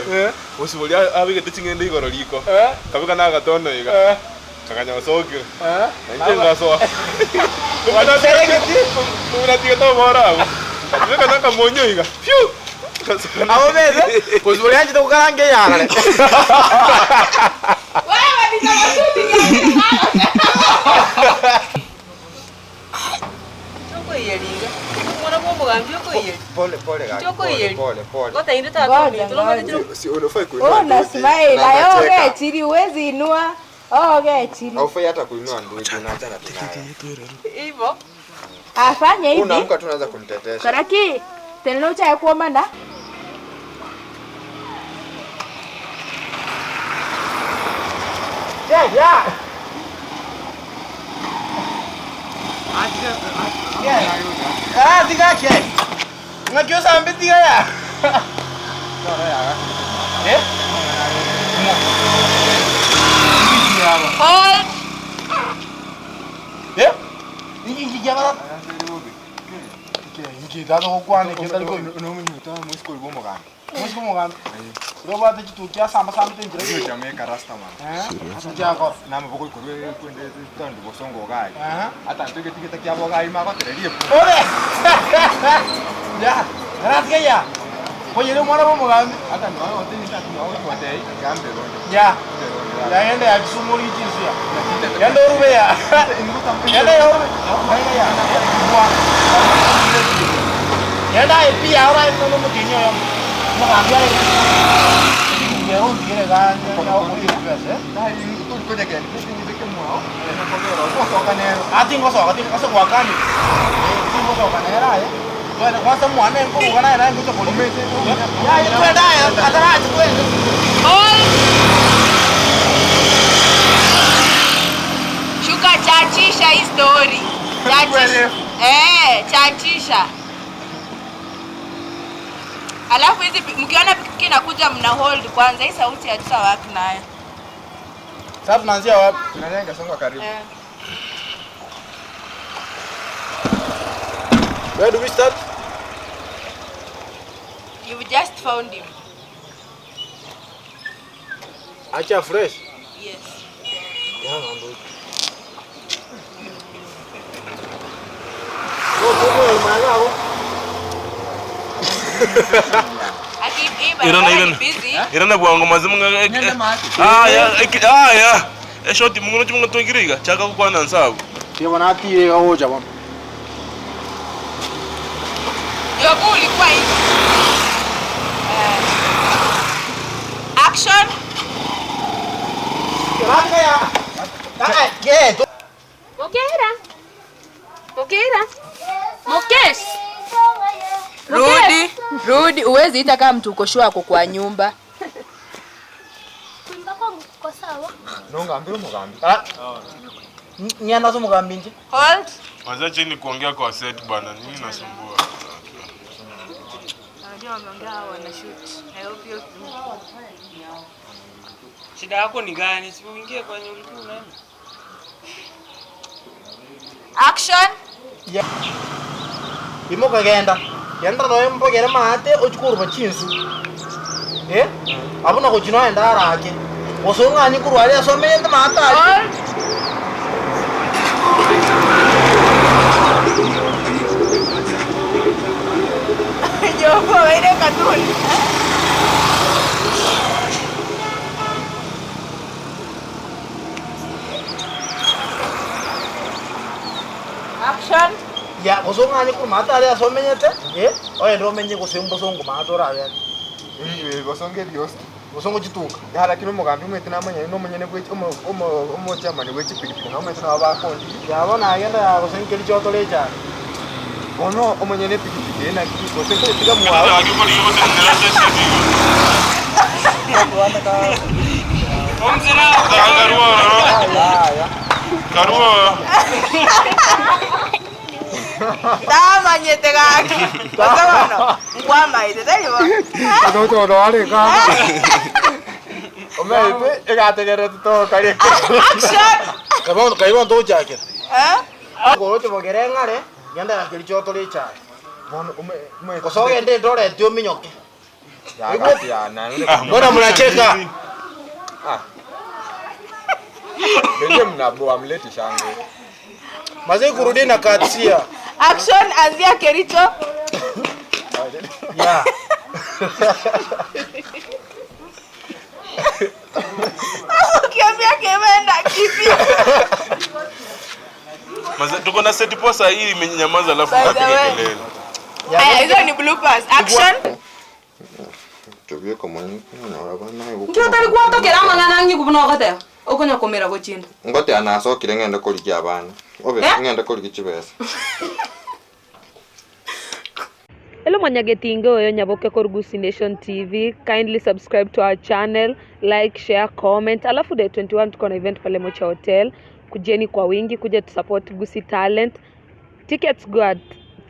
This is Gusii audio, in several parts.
ngotebe, Bosibori abegete ching'ende igoro riko, kabeka na agatono iga, kakanya gosokire, na inche ngasoa. Buna natigete oboro abwo, nkabeka na akamonyo iga, phew! Abwo bebe, Bosibori anchete gokaranga eyarare. Una smile aye ogechiri huwezi inua ogechiri. Afanye hivi Karaki tena uchaye kuomana. Ng'aki osambe tiga ya. Hold. Hold. Shuka chachisha hii story. Chachisha. Eh, chachisha. Alafu hizi pi- mkiona pikipiki inakuja mna hold kwanza. Hii sauti hatutawaki nayo. Sasa tunaanzia wapi? Eh. Where do we start? You've just found him. Acha fresh. Yes. Aki hii Irana, barabara ni irana. busy. Irana bwango mazimu aya aya eshoti mung'ono chimung'ono twengire iga chaka gokwana nse abwo. Tiga bono atire iga gocha bono. Yobu ulikuwa hivi. Eh. Action. Mokera. Mokera. Mokesh. Rudi, rudi, uwezi ita kama mtu uko sure ako kwa nyumba. Kuimba kwangu kuko sawa. Ng'enda ase omogambi inche. Hold. Wazache ni kuongea kwa set bana, nini nasumbua? Unajua wameongea hao wana shoot. I hope you Shida yako ni gani? Si uingie kwenye ulikuwa unaenda. Action. Imokogenda. Genda noe mbogere maate ochie koruba chinsu. Eh? Abwo nagochia noenda arake. Gose ong'anye korwa aria ase omenyete maate aria. Hold. Jogo, ile katuni. Action. Ya, gose ong'anye korwa maate aria ase omenyete, eh? Ogende omenye gose mbosongo maate oragende. Bosongo chituka. Lakini omogambi omanyete namanyene nomonyene bwe- omo- omo- omochairman bwe chipikipiki nomanyete nabo bakondi Ya bono agenda ya gose nkeri chiotore echare. bono omonyene epikipiki eye naki gose nkoyetiga mwao Karuo. Ndamanyete gaki. Gose bono nkwamaete tari bo. omanyete egategerete tokaria Action. Kabono kaibo ntochakera. Eh? Goroche bogere ng'are, genda ya keri chiotore echare. bono ome- omanyete Gose ogende Eldoret ominyoke. Mbona mnacheka? Ndio mnaboa mleti shangwe. Mazee kurudi na katsia. Action anzia Kericho. Yeah. Ukiambia Kevenda kipi? Maze, tuko na seti poa saa hii imenyamaza alafu By the unapiga way. kelele. Aya, hizo ni bloopers. Action. Nki otari gwatokera amang'ana ang'i buna ogoteba okonya komera gochinda Ngote anasokire ng'ende korigia abana. Obe Eh? ng'ende korigia chibesa. Hello Mwanyagetinge oyo Nyaboke Korugusi Nation TV. Kindly subscribe to our channel, like, share, comment. Alafu day 21 tuko na event pale Mocha Hotel. Kujeni kwa wingi, kuja tu support Gusii Talent. Tickets go at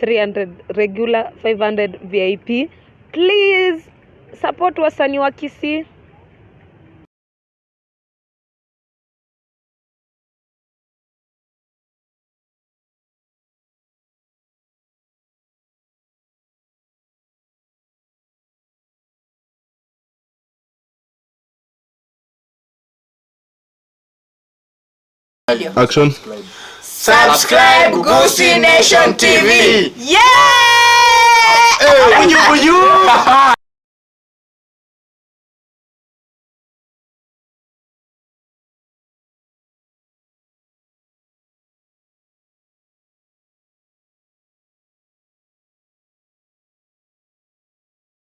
300 regular, 500 VIP. Please support wasanii wa Kisii. Action. Subscribe Gusii Nation TV. Yeah! Buju buju.